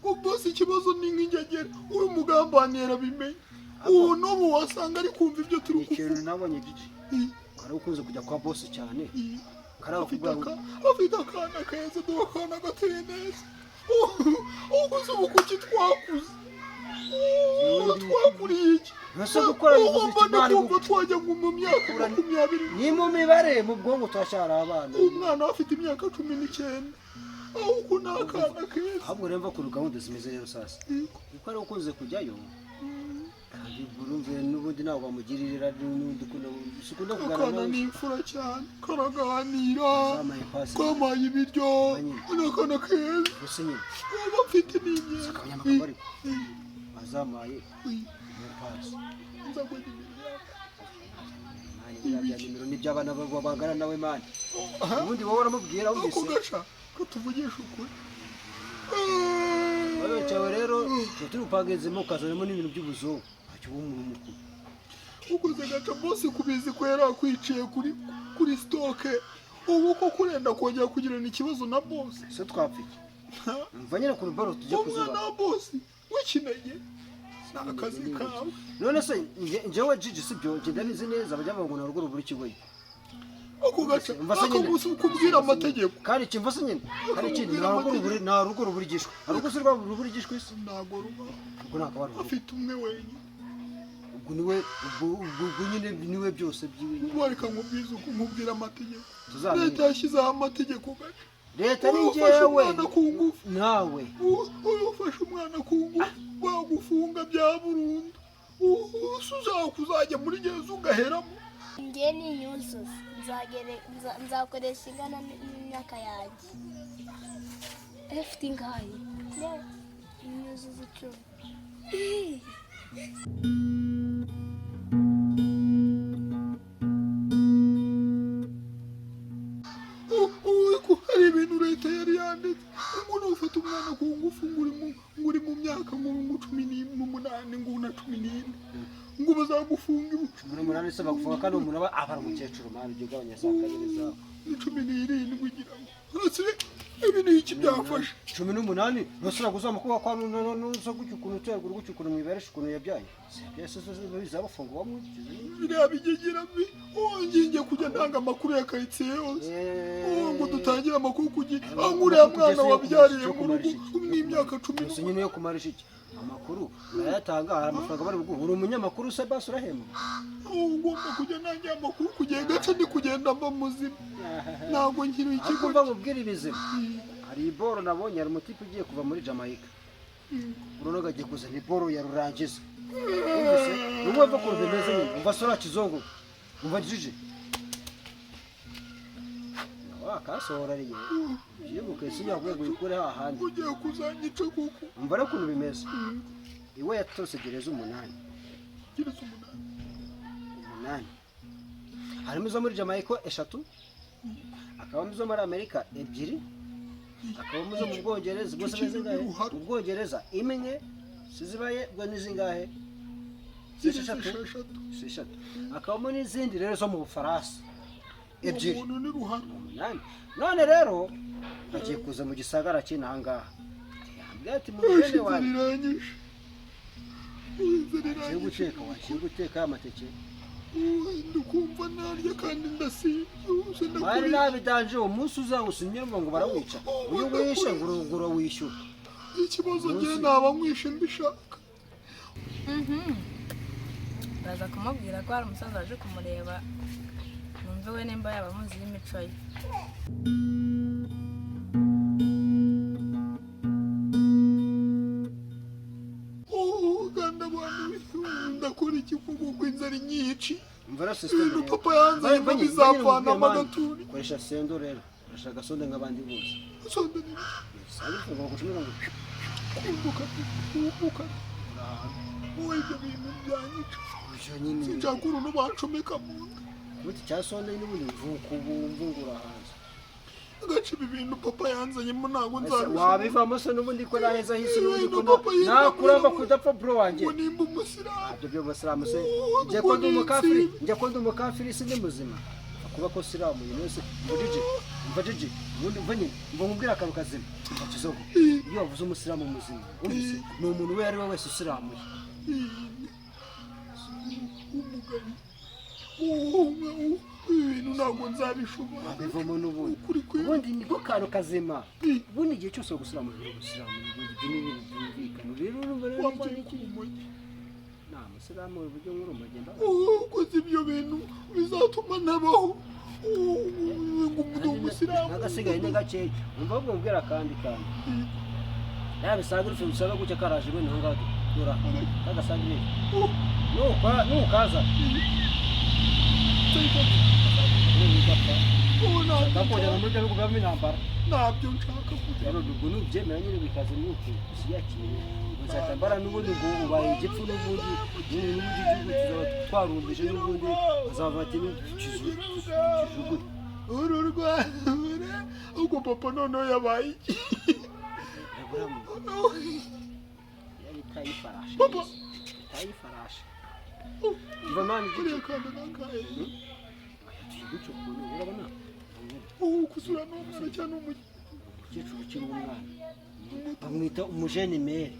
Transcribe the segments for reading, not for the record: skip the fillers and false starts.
Boss, ikibazo ni nk'ingegera, uyu mugambaniye arabimenye. Ubu n'ubu wasanga ari kumva ibyo turi Ni ikintu kuvuga. nabonye, Gigi, kari ukunze kujya kwa boss cyane. Kari Afite akubwira. Afite akana keza, dore akana gateye neza. Ubu se ubu kuki twakuze? Ubu twakuriye iki? Ese gukora bivuze Ubu iki? mbona Mani, kumva twajya ngo mu myaka 20. Ni mu mibare, mu bwonko turacyari abana. Umwana we afite imyaka 19, ahubwo ni akana keza. Ahubwo rero mva ukuntu gahunda zimeze rero sasa, kuko ari ukunze kujyayo, kandi urumve n'ubundi ntabwo bamugirira n'ubundi ukuntu sikunda kuganira Akana nawe. ni imfura cyane, karaganira. Zamaye pasi. Kamaye ibiryo, ni akana keza. Gusa nyine Uba mfite n'imyenda. Akanyamagambo ariko bazamaye pasi. Nzagwa nimero yawe. Mani, biriya bya nimero ni iby'abana bangana nawe, mani. Ubundi wowe uramubwira Ako wumvise. gaca katuvugisha ukuri. Wowe cyawe rero tuba turi gupanga inzima, ukazanamo n'ibintu by'ubuzungu, ntacyo uba umuntu mukuru. Ukoze gaca, boss kubizi ko yari akwiciye kuri stock, ubu ko kurenda kongera kugirana ikibazo na boss. Ese twapfa iki? Mva nyine ukuntu baro tujya Umwana kuzuba. wa boss w'ikinege ni akazi kawe. None se njyewe Gigi, sibyo? Njye ndabizi neza, bajya bavuga ngo nta rugo rubura ikigoyi. Ako gaca Umva se ako nyine. gusa ukubwira amategeko. Kandi ikimva se nyine, kandi ikindi, nta rugo rubura, nta rugo rubura igishwi. Hari urugo se rubura igishwi se? Ntabwo ruba. Ubwo nta kabari urugo. Afite umwe wenyine. Ubwo niwe, ubwo nyine niwe byose byiwe nyine. Ubwo reka nkubwize uko nkubwira amategeko. Tuzamenya. Leta yashyizeho amategeko, gaca. Leta ni Uyu ufashe njyewe. umwana ku ngufu. Nawe. Uyu ufashe umwana ku ngufu bagufunga bya burundu. Uza kuzajya muri gereza ugaheramo. Njye ninyuzuza nzakoresha ingana n'imyaka yanjye. Ufite ingahe? Inyuzuza 10. Ko hari ibintu leta yari yanditse, umuntu ufata umwana ku ngufu ngo uri mu myaka ngo 18 ngo na 14 ngo bazagufunga ibu. 18 se bagufunga kandi umuntu aba ari umukecuru? Mani, ibyo gabanya za kabiri zawe. Ni 17 ngira ngo uretse ibi ni iki byafashe. 18 ntusubira kuzamuka kwa nuza gutya ukuntu uterwa gutya ukuntu mwiberesha ukuntu yabyaye se bizabafunga wamwigize. Biriya bigegera bi wongeye kujya ntanga amakuru ya karitsiye yose. Oh, ngo dutangire amakuru ku gihe, aho nk'uriya mwana wabyariye mu rugo n'imyaka cumi Gusa n'umunani. nyine yo kumarisha iki amakuru urayatanga, hari amafaranga bari buguhe? Uri umunyamakuru se? Basi urahembwa? Oh, ngomba kujya ntangira amakuru ku gihe, gace ndi kugenda mba muzima, ntabwo nkiri Ariko ikigo. mva nkubwire ibizima, hari iboro nabonye, hari umutipe ugiye kuva muri Jamaica, urabona agiye kuzana iboro ya rurangiza. Wumvise numva ukuntu bimeze nyine, umva sora kizungu, umva jiji wakasohora riye byibuke sinyakwiye ngo uyikure hahandi. Ugiye kuzanyica kuko. Umva rero ukuntu bimeze, iwe yatorotse gereza 8. Gereza 8? 8, harimo izo muri Jamaica 3, hakabamo izo muri Amerika 2, hakabamo izo mu Bwongereza ubwo se zingahe? Mu Bwongereza 1, sizibaye ubwo ni zingahe? Si Gereza 6? 6. Si 6, hakabamo n'izindi rero zo mu Bufaransa 2. Umuntu ni ruharo. 8. None rero agiye kuza mu gisagara cy'inaha ngaha, yambwiye ati mu bene Inzara wanjye. iranyishe, inzara Wagiye iranyishe. guteka, wagiye guteka amateke. Ndikumva narya kandi ndasibye. Bari Ndakuriye. nabidanje, uwo munsi uzawusimye ngo barawica, uyu wishe ngo urawishyura. Ikibazo ngiye naba nkwishe mbishaka. Ndaza kumubwira ko hari umusaza waje kumureba, numve we nimba yaba amuzi y'imico ye. Oh, kandi abantu, ndakora iki kuko inzara inyici? Umva rero system Ibintu rero. papa yanzanye ngo bizavanamo agaturi. Koresha sendo rero, koresha agasonde nk'abandi bose. Sonde ni Sange ngo gucumira ngo kumbuka, kumbuka wowe, ibyo bintu byanyica. Ibyo nyine. Sinshaka uruntu bancomeka mu nda. Ubuti cya sonde n'ubundi mvuka ubu mvungura hanze. Agace ibi bintu papa yanzanyemo ntabwo Ese nzabishobora. Wabivamo se n'ubundi ko naheza hisi n'ubundi ko Ibintu papa yirirwa nakuramba ambwira kudapfa, bro wanjye. Ngo nimba umusilamu. Ibyo by'umusilamu se? Oh, Njye ko ndi ngo ni umukafiri. insinzi. Njye ko ndi umukafiri si ndi muzima kuba ko silamu uyu munsi. Umva Gigi, umva Gigi, ubundi umva nyine, umva nkubwire akantu kazima, umva kizungu. Iyo wavuze umusilamu muzima, wumvise, ni umuntu uwo ari we wese usiramuye. Umugani, ibintu ntabwo nzabishobora. Wabivamo n'ubundi. Ukuri kwe. Ubundi niko kantu kazima. Ubundi igihe cyose gusiramura, gusiramura, ubundi ibyo ni ibintu byumvikana. Rero urumva rero Wambaye iki urumogi. Nta musilamu uburyo nk'urumogi mba. Ukoze ibyo bintu bizatuma ntabaho ngo ndi umusilamu. Agasigaye ni gakeya. Umva, ahubwo mbwira akandi kantu. Ya bisaga ifu bisaba gutya karaje bene aho ngaho dora kagasaga ifu nukaza ugapfa kakongera muri byo bihugu bibamo intambara. Ntabyo nshaka kujya. Rero ubwo nubyemera nyine bikaza nuko usiyakire uzatambara n'ubundi ngo ubaye igipfu n'ubundi n'ubundi igihugu tuzaba twarumbije n'ubundi bazava bati kijuguye. Uru Rwanda, ubwo papa noneho yabaye iki? Yari itaye ifarashi. Papa. Itaye ifarashi iva mani. Kariya kantu nakaye. Gutyo ukuntu urabona. Kusura n'umwana cyangwa umukecuru ukiri umwana bamwita umujene mere.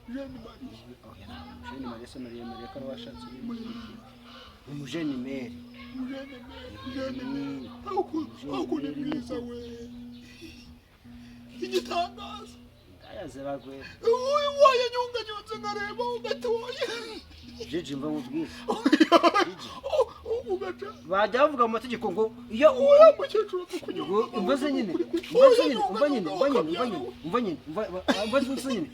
Jeanne Marie. Umujene Mariya se Mariya, Mariya ko ari washatse umujene mere. Jeanne Marie, Jeanne Marie, ako ni mwiza we, igitangaza. Indaya ziragwera. Uyu wayanyonganyonze nkareba ugatoye. Jiji, mva mubwire. Ugaca. Bajya bavuga mu mategeko ngo iyo Uriya mukecuru apfa ngo umva se nyine, kunyonga. umva se nyine, umva nyine, umva nyine, umva nyine, umva nyine, umva se nyine.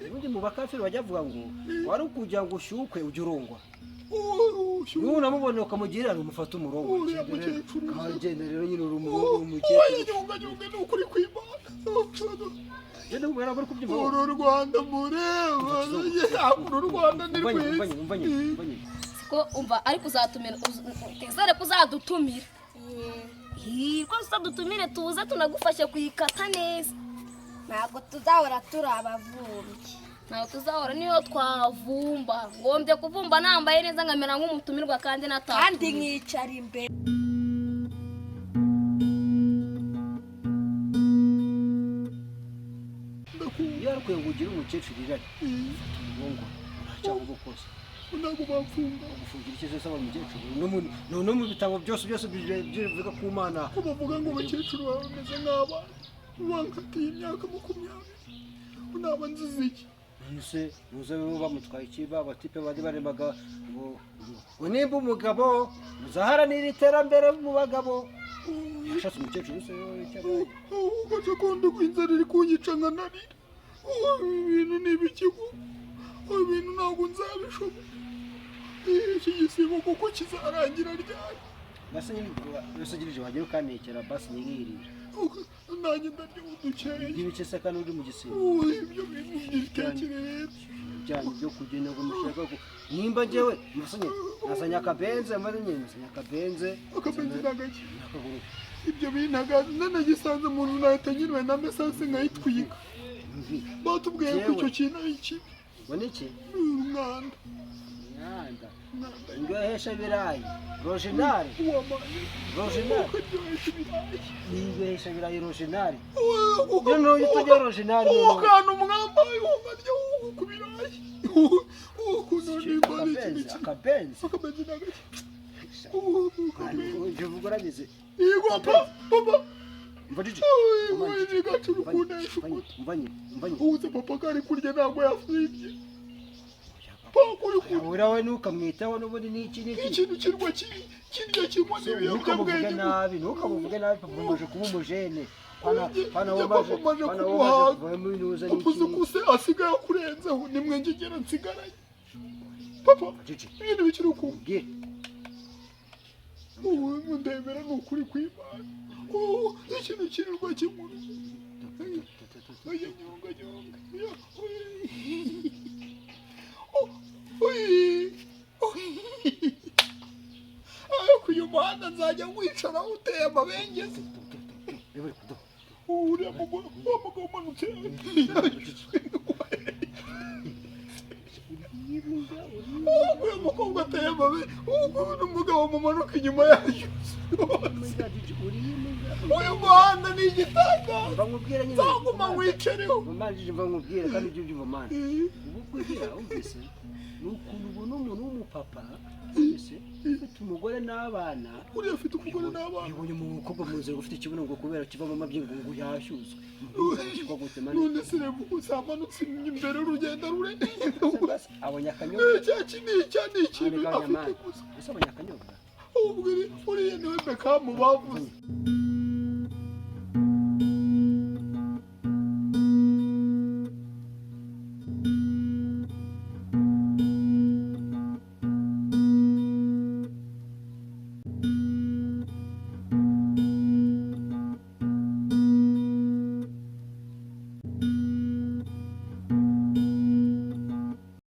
Ubundi mu bakafiri bajya bavuga ngo wari ukugira ngo ushyukwe ujye urongwa, nunamubona ukamugira umufate umurongo. Uriya mukecuru. Kagenda rero nyine uri umukecuru. Wayanyonganyonga ni ukuri kw'Imana. Genda ubera bari kubyumva. Uru Rwanda mureba, uru Rwanda ni Umva nyine, umva rwiza. nyine, umva nyine, umva nyine. Siko umva, ariko uzatumira, tezere ko uzadutumira. Hi, rwose uzadutumire tuze tunagufashe kuyikata neza. Ntabwo tuzahora turi abavumbyi. Ntabwo tuzahora, niyo twavumba ngombye kuvumba nambaye neza nkamera nk'umutumirwa kandi Kandi natatumiwe. nkicara imbere. Iyo ari ukugira ngo ugire umukecuru irari, fata umurongo uracyangwa ubwo kose. Ntabwo bamfunga. Gufungira icyo cyose aba umukecuru no mu bitabo byose byose bivuga ku Mana. Ko bavuga ngo abakecuru baba bameze nk'abana, bankatiye imyaka 20, naba nzize iki? None se muze bo bamutwaye iki? Ba batipe bari baremaga ngo nimba umugabo muzaharanira iterambere mu bagabo, yashatse umukecuru se cyangwa? Ugaca kundi ko inzara iri kunyica nkanarira. Ibi bintu ni ibiki koko? Ibi bintu ntabwo nzabishobora. Iki gisibo kuko kizarangira ryari? Basi nyine yose wagera ukantekera basi nyirira. Nanjye ndarya udukeya. N'ibice se kandi uri mu gisibo? Ibyo bintu byitekerereze. Byanyu byo kugenda ngo mushaka ko nimba njyewe musinye nazanye akabenze maze nyine nazanye akabenze. Akabenzi ni agaki? Nakaguru. Ibyo bintu nanagisanze mu nzu nahita nyirwa na mesanse nkayitwika. Batubwiye ko icyo kintu ari kibi. Ngo niki? Ni umwanda. Myanda. Umwanda. Indyohesha birayi rojenari. Wamaye. Rojenari. Ukaryohesha ibirayi. Indyohesha birayi rojenari. Noneho iyo utajya rojenari Uwo kantu mwambaye ukarya ku birayi, ukuntu nimba ari akabenzi. ikintu. Akabenzi. Akabenzi ni agaki? Ibyo uvuga urabizi. Yego papa, papa. Umva Jiji. Gacuru kunesha umuti. Umva nyine, umva nyine. Ubuze papa ko ari kurya ntabwo yasibye papa uri kurya. Uriya we ntukamwitaho n'ubundi n'iki n'iki. Ikintu kirwa kirya kinywa Ntukamuvuge n'ibiyobyabwenge. nabi, ntukamuvuge nabi. Papa umaze kuba umujene, pana pana. Njye Womaze papa maje pana kumuhaga. womaze kuva muri nuza Papa n'iki uzi ko n'iki. se asigaye akurenzeho, nimwe ngegera nsigaranye papa. Jiji. Ibintu bikiri ukuntu. Ubwire. Ubu ndemera ni ukuri kw'Imana. Ubu ikintu kirirwa kinywa. Oya, nyonga nyonga. Ya, oya. Oh, oya. Oya. Ariko uyu muhanda nzajya wicara uteye amabengeza. Uriya mugore, wa mugabo umanutse. Uriya mukobwa ateye amabengeza, n'umugabo mumanuka inyuma yayo. rwose. Imbwa, Gigi, uri imbwa. Uyu muhanda ni igitangaza. Mva nkubwire nyine. Nzaguma nkwicareho. Mama Gigi, mva nkubwire kandi ujye ubyumva mani. Ubukwe ugira wumvise ni ukuntu ubona umuntu w'umupapa, wumvise, ufite umugore n'abana. Uriya afite umugore n'abana. Ubonye umukobwa mu nzira ufite ikibuno ngo kubera kivamo amabyi ngo ngo yashyuzwe. Yashyuzwa gute mani? None se reba uko zamanutse imbere, urugendo rure. Abonye akanyobwa. Cya kintu cya ni ikintu Mani, afite mani. gusa. Ese abonye akanyobwa? Ahubwo uriya niwe Bekamu bavuze.